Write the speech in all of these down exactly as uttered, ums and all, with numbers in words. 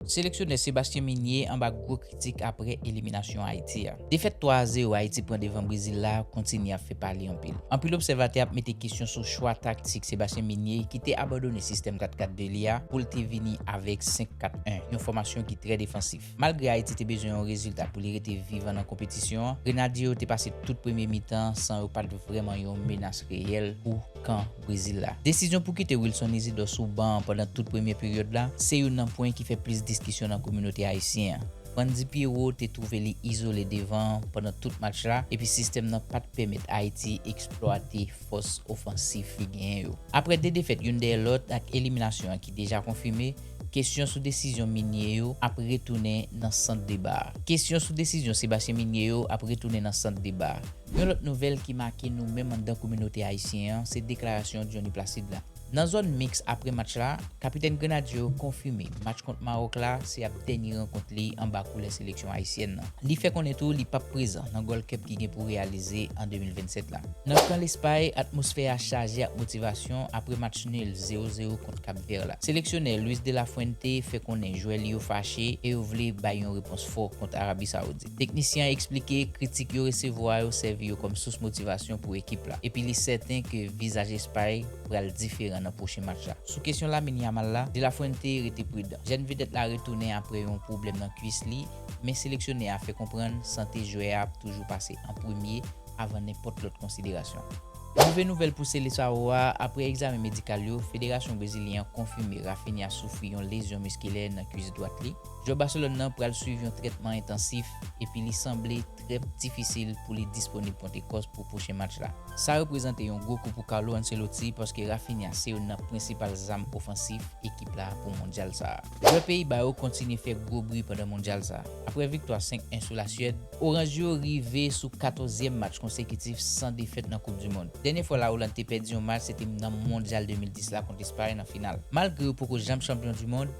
Seleksyonè Sebastien Meunier anba gwo kritik apre eliminasyon Ayiti a. Defèt twa a zewo Ayiti pran devan Brezil la kontinye ap fè pale anpil. Anpil obsèvatè ap mete kesyon sou chwa taktik Sebastien Meunier ki te abandone sistèm kat kat de li a pou l te vini avèk senk kat en, yon fòmasyon ki trè defansif. Malgre Ayiti te bezwen yon rezilta pou li rete vivan nan konpetisyon an, Grenadye yo te pase tout premye mitan san yo pa t vrèman yon menas reyèl pou kan Brezil la. Desizyon pou kite Wilson Isidor sou ban an pandan tout premye peryòd la, se youn nan pwen ki fè plis diskisyon nan kominote ayisyen an. Frandy Pierrot te twouve li izole devan an pandan tout match la, epi sistèm nan pa t pèmèt Ayiti eksplwate fòs ofansif li genyen yo. Apre de defèt youn dèyè lòt ak eliminasyon an ki deja konfime, kesyon sou desizyon Meunier yo ap retounen nan sant deba a. Kesyon sou desizyon Sebastien Meunier yo ap retounen nan sant deba a. Yon lòt nouvèl ki make nou menm anndan kominote ayisyen an, se deklarasyon Johnny Placide la. Nan zòn miks apre match la, kapitèn Grenadye yo konfime match kont Mawòk la se ap dènye rankont li anba koulè seleksyon ayisyèn nan. Li fè konnen tou li p ap prezan nan Gold Cup ki gen pou reyalize an de mil vennsèt la. Nan kan Lespay, atmosfè a chaje ak motivasyon apre match nil zewo zewo kont Kap Vè la. Seleksyonè Luis de la Fuente fè konnen jwè li yo fache e yo vle bay yon repons fò kont Arabi Sawoudit. Teknisyen an eksplike kritik yo resevwa yo sèvi yo kòm sous motivasyon pou ekip la, epi li sèten ke vizaj Espay pral diferan nan pwochen match la. Sou kesyon Lamine Yamal la, De La Fuente rete pridan. Jèn vedèt la retounen apre yon pwoblèm nan kwis li, men seleksyonè a fè konprann sante jwè a ap toujou pase an premye avan nenpòt lòt konsiderasyon. Move nouvèl pou Selesawo a, apre egzamen medikal yo, Federasyon Brezilyen an konfime Raphinha soufri yon lezyon miskilè nan kwis dwat li. Jwè Baselòn nan pral swiv yon trètman entansif epi li sanble trè difisil pou li disponib kont Ekòs pou pwochen match la. Sa reprezante yon gwo kou pou Carlo Ancelotti paske Raphinha se youn nan prensipal zam ofansif ekip la pou mondyal sa a. Jwè Peyiba yo kontinye fè gwo bri pandan mondyal sa a. Apre viktwa senk en sou Lasyèd, Oranj yo rive sou katòzyèm match konsekitif san defèt nan Koup di Mond. Dènye fwa Lawoland te pèdi yon match se te nan Mondyal de mil dis la kont Espay nan final. Malgre yo poko janm chanpyon di mond,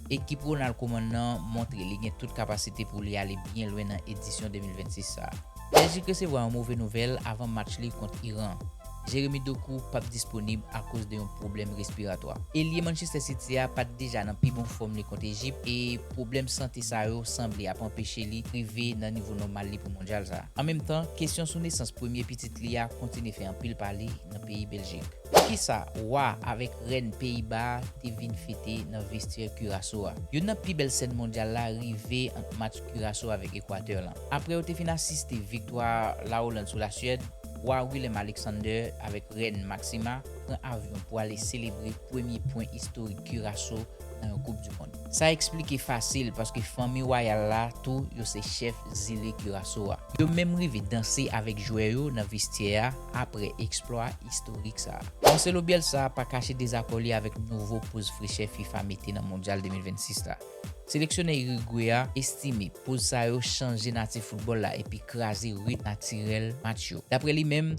ekip Ronald Koeman nan montre li gen tout kapasite pou li ale byen lwen nan edisyon de mil vennsis sa a. Bèljik resevwa yon move nouvèl avan match li kont Iran. Jeremy Doku p ap disponib akoz de yon pwoblèm respiratwa. Elye Manchester City a pa t deja nan pi bon fòm li kont Ejip, e pwoblèm sante sa yo sanble ap anpeche li rive nan nivo nòmal li pou mondyal sa a. An menm tan, kesyon sou nesans premye pitit li a kontinye fè anpil pale nan peyi Bèljik. Poukisa wa avèk rèn Peyiba a te vin fete nan vestyè Curaçao a? Youn nan pi bèl sèn mondyal la rive ant match Curaçao avèk Ekwatè lan. Apre yo te fin asiste viktwa Lawoland sou Lasyèd, wa Willem Alexander avèk rèn Maxima pran avyon pou ale selebre premye pwen istorik Curaçao nan yon Koup di Mond. Sa eksplike fasil paske fanmi wayal la tou yo se chèf zile Curaçao a. Yo menm rive danse avèk jwè yo nan vestyè a apre eksplwa istorik sa a. Marcelo Bielsa pa kache dezakò li avèk nouvo poz frechè fifa mete nan Mondyal de mil vennsis la. Seleksyonè Irigwe a estime poz sa yo chanje nati foutbòl la epi kraze rit natirèl match yo. Dapre li menm,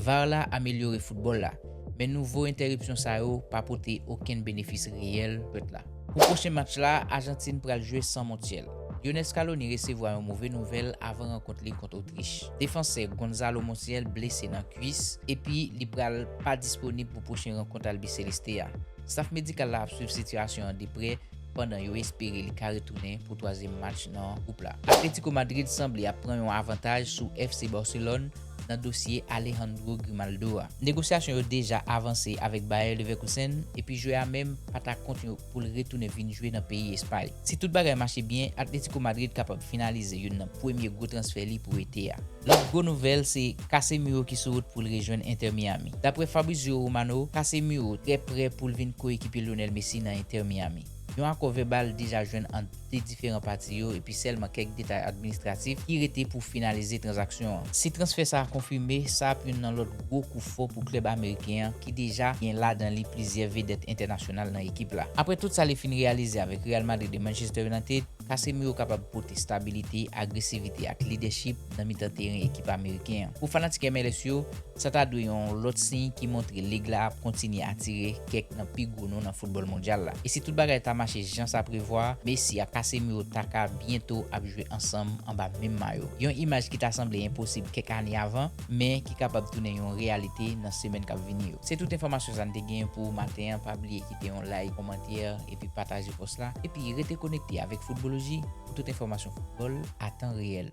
var la amelyore foutbòl la, men nouvo entèripsyon sa yo pa pote okenn benefis reyèl jwèt la. Pou pwochen match la, Ajantin pral jwe san Montiel. Lionel Scaloni resevwa yon move nouvèl avan rankont li kont Otrich. Defansè Gonzalo Montiel blese nan kwis epi li pral pa disponib pou pwochen rankont Albiceleste a. Staf medikal la ap swiv sitiyasyon an de prè pandan yo espere li ka retounen pou twazyèm match nan gwoup la. Atletico Madrid sanble ap pran yon avantaj sou F C Barcelone nan dosye Alejandro Grimaldo a. Negosyasyon yo deja avanse avèk Bayer Leverkusen epi jwè a menm pa ta kont yo pou l retounen vin jwe nan peyi Espay. Si tout bagay mache byen, Atletico Madrid kapab finalize youn nan premye gwo transfè li pou ete a. Lòt gwo nouvèl se Casemiro ki sou wout pou l rejwenn Inter Miami. Dapre Fabrizio Romano, Casemiro trè prè pou l vin koekipye Lionel Messi nan Inter Miami. Yon akò vèbal deja jwenn ant de diferan pati yo epi sèlman kèk detay administratif ki rete pou finalize tranzaksyon an. Si transfè sa a konfime, sa ap youn nan lòt gwo kou fò pou klèb ameriken an ki deja gen ladan li plizyè vedèt entènasyonal nan ekip la. Apre tout sa li fin reyalize avèk Real Madrid e Manchester United, Casemiro kapab pote stabilite, agresivite ak lidèchip nan mitan teren ekip ameriken an. Pou fanatik M L S yo, sa ta dwe yon lòt siy ki montre lig la ap kontinye atire kèk nan pi gwo non nan foutbòl mondyal la. E si tout bagay ta mache jan sa prevwa, Messi ak Casemiro ta ka byento ap jwe ansanm anba menm mayo. Yon imaj ki ta sanble enposib kèk ane avan, men ki kapab tounen yon reyalite nan semèn k ap vini yo. Se tout enfòmasyon sa n te genyen pou maten an. Pa bliye kite yon like, kòmantè, epi pataje pòs la. Epi rete konekte avèk Foutboloji pou tout enfòmasyon foutbòl a tan reyèl.